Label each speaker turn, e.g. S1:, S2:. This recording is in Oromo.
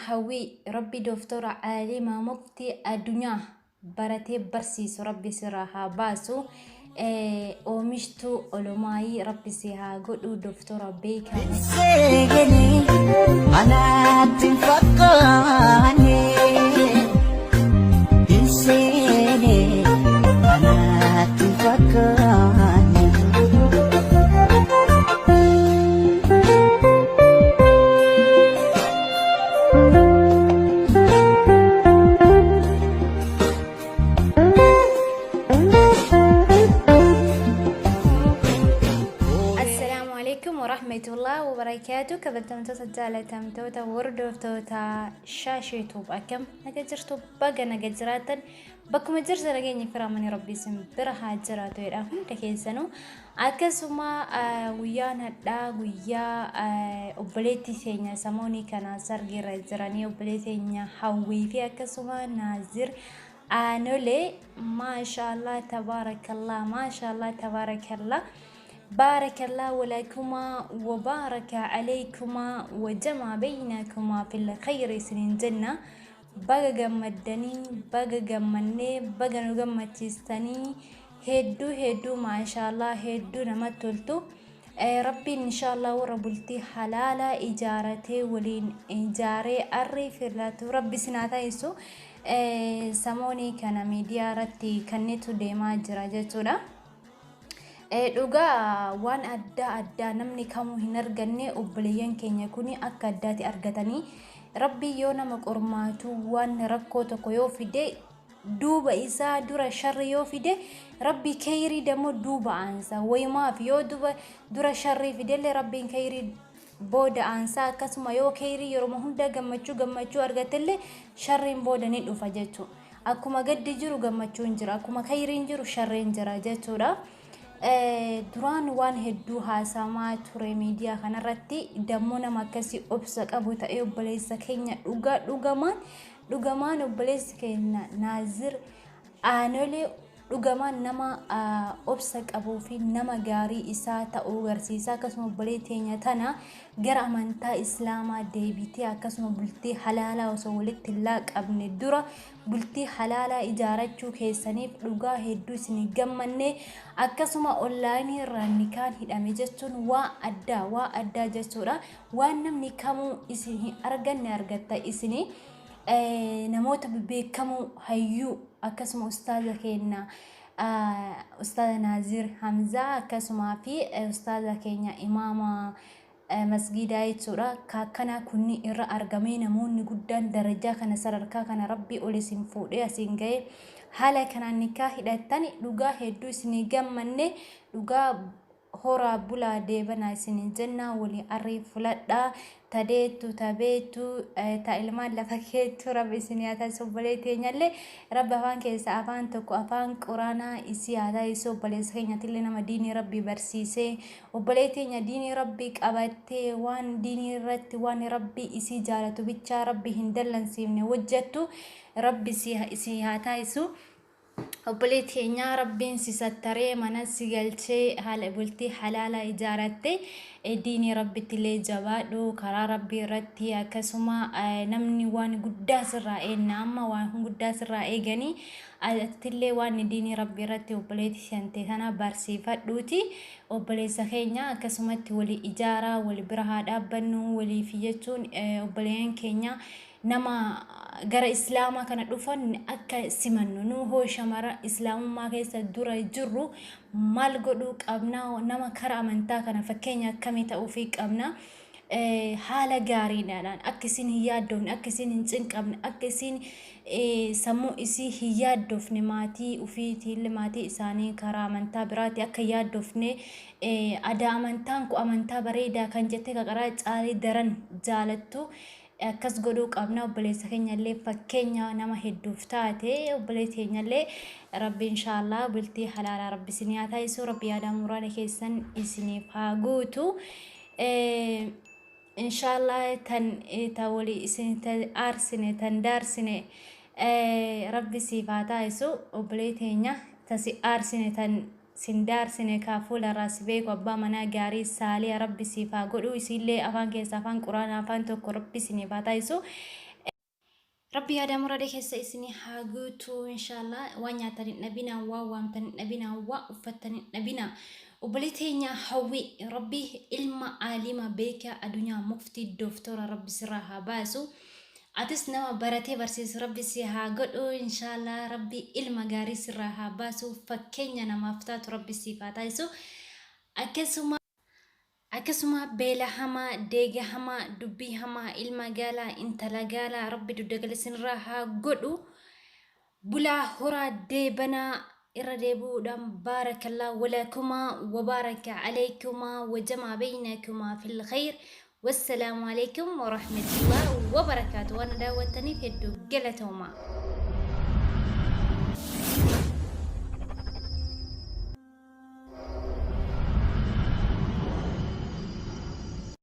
S1: Hawwii Rabbi dooftora Aalima muftii addunyaa baratee barsiisu Rabbi sirraa haa baasu. Oomishtuu olomaayii Rabbi si haa godhu dooftora beekamu.
S2: Seegeni anaatti hin fakkaanne. Hin seene anaatti hin fakkaanne.
S1: Assalaamu alaikum warahmatullahi wabarakaatu. Kabajamtoota, jaalatamtoota, hordoftoota Shaasheetuub, akkam naga jirtu? Baga naga jiraattan. Bakkuma jirtu nageenya firaamanii Rabbi isin bira haa jiraatu jedha hunda keessanuu. Akkasuma guyyaan hadhaa guyyaa obboleettii teenya samoonii kana sargiirra jiranii, obboleettii teenya Hawwii fi akkasuma Naazir Aanolee. Maashaallah tabaarakallah, maashaallah tabaarakallah. Baarakallah walakumaa wa baaraka aleykumaa wa jamaa beynakumaa fil khayri isiniin jenna. Baga gammaddanii, baga gammannee, baga nu gammachiistanii. Hedduu hedduu maashaallah, hedduu namatti toltu. Rabbiin inshaallah warra bultii halaalaa ijaaratee waliin ijaaree arrii filatu Rabbi isin haa taasisu. Samoonii kana miidiyaa irratti kannitu deemaa jira jechuudha. Dhugaa waan addaa addaa namni kamuu hin arganne obboleeyyan keenya kun akka addaati argatanii. Rabbi yoo nama qormaatu waan rakkoo tokko yoo fide, duuba isaa dura sharri yoo fide, Rabbi keyrii dammoo duuba aansa. Wayumaaf yoo duba dura sharrii fidellee Rabbiin keyrii booda aansaa. Akkasuma yoo keyrii yeroo hunda gammachuu gammachuu argatellee sharriin booda ni dhufa jechuudha. Akkuma gaddi jiru gammachuun jira, akkuma keyriin jiru sharriin jira jechuudha. Duraan waan hedduu haasamaa ture miidiyaa kanarratti. Dammoo nama akkasii obsa qabu ta'ee obboleessa keenya dhugaa dhugamaan dhugamaan obboleessi keenya Naazir Aanolee dhugamaan nama obsa qabuu fi nama gaarii isaa ta'uu agarsiisa. Akkasuma obbolee teenya tana gara amantaa Islaamaa deebitee, akkasuma bultii halaalaa osoo walitti hin laaqabne dura bultii halaalaa ijaarachuu keessaniif dhugaa hedduu isin gammanne. Akkasuma onlaayinii irraa nikaan hidhame jechuun waa addaa, waa addaa jechuudha. Waan namni kamuu isin hin arganne argatta isinii. Namoota bebbeekamoo, hayyuu, akkasuma ustaaza keenya ustaaza Naazir Hamzaa, akkasumaa fi ustaaza keenya imaama masgiidaa jechuudha. Akkanaa kunni irra argamee namoonni guddaan darajaa kana, sadarkaa kana Rabbii ol isin fuudhee asiin ga'ee haala kanaan nikaa hidhattan dhugaa hedduu isinii gammanne. Dhugaa horaa bulaa deebanaa isinin jenna, walii arrii fuladhaa, tadeettu tabeettu ta ilmaan lafa keettu Rabbi isin haa taasisu. Obbolee teenyallee Rabbi afaan keessa afaan tokko afaan Quraanaa isii haa taasisu. Obboleessa keenyatillee nama diinii Rabbi barsiisee, obbolee teenya diinii Rabbi qabattee, waan diinii irratti waan Rabbi isii jaalatu bichaa Rabbi hin dallansiifne hojjettu Rabbi isii haa taasisu. Obbolee teenyaa Rabbiin si sattaree mana si galchee haala bultii halaalaa ijaaratte, diinii Rabbitti illee jabaadhu karaa Rabbii irratti. Akkasuma namni waan guddaa sirraa eenna, amma waan guddaa sirraa eeganii, atillee waan diinii Rabbii irratti obboleetti shante tana barsiifadhuuti. Obboleessa keenya akkasumatti walii ijaaraa, wali bira haa dhaabbannu waliif jechuun obboleeyyan keenya nama gara Islaamaa kana dhufan akka simannu. Nu hoo shamara Islaamummaa keessa dura jirru maal godhuu qabna? Nama kara amantaa kana fakkeenya akkamii ta'uufii qabna? Haala gaariidhaan akka isin hin yaaddoofne, akka isin hin cinqabne, akka isin sammuu isii hin yaaddoofne, maatii ufiitiin maatii isaanii karaa amantaa biraati akka hin yaaddoofne, adaa amantaan kun amantaa bareedaa kan jettee kaqaraa caalii daran jaalattu akkas godhuu qabna. Obboleessa keenya illee fakkeenya nama hedduuf taate. Obboleessa keenya illee Rabbi inshaallah bultii halaalaa Rabbi isinii haa taasisu. Rabbi yaada muraada keessan isiniif haa guutu. Inshaallah tan ta walii isin ta aarsine tan daarsine Rabbi siif haa taasisu. Obboleessa keenya ta si aarsine tan sin daarsine kaa fuula irraa si beeku abbaa manaa gaarii saaliya Rabbi siif haa godhu. Isiillee afaan keessa afaan Quraanaa afaan tokko Rabbi isiniif haa taasisu. Rabbi yaada murada keessa isinii haa guutu inshaallah. Waan nyaatan hin dhabinaa, waan waamtan hin dhabinaa, waan uffattan hin dhabinaa. Obbolee teenya Hawwi, Rabbi ilma aalima beekaa adunyaa muftii dooftora Rabbi sirraa haa baasu. Atis nama baratee barsiisu Rabbi si haa godhu inshaallah. Rabbi ilma gaarii sirraa haa baasu, fakkeenya namaaf taatu Rabbi siif haa taasisu. Akkasuma Akkasuma beela hamaa, deega hamaa, dubbii hamaa, ilma gaalaa, intala gaalaa Rabbi dugda gala isinirraa haa godhu. Bulaa horaa deebanaa irra deebi'uudhaan baarakallaa walakumaa wabaaraka aleykumaa wajamaa beynakumaa fil khayr. Wassalaamu aleykum warahmatullah wabarakaatu. Waan na daawwattaniif hedduu galatoomaa.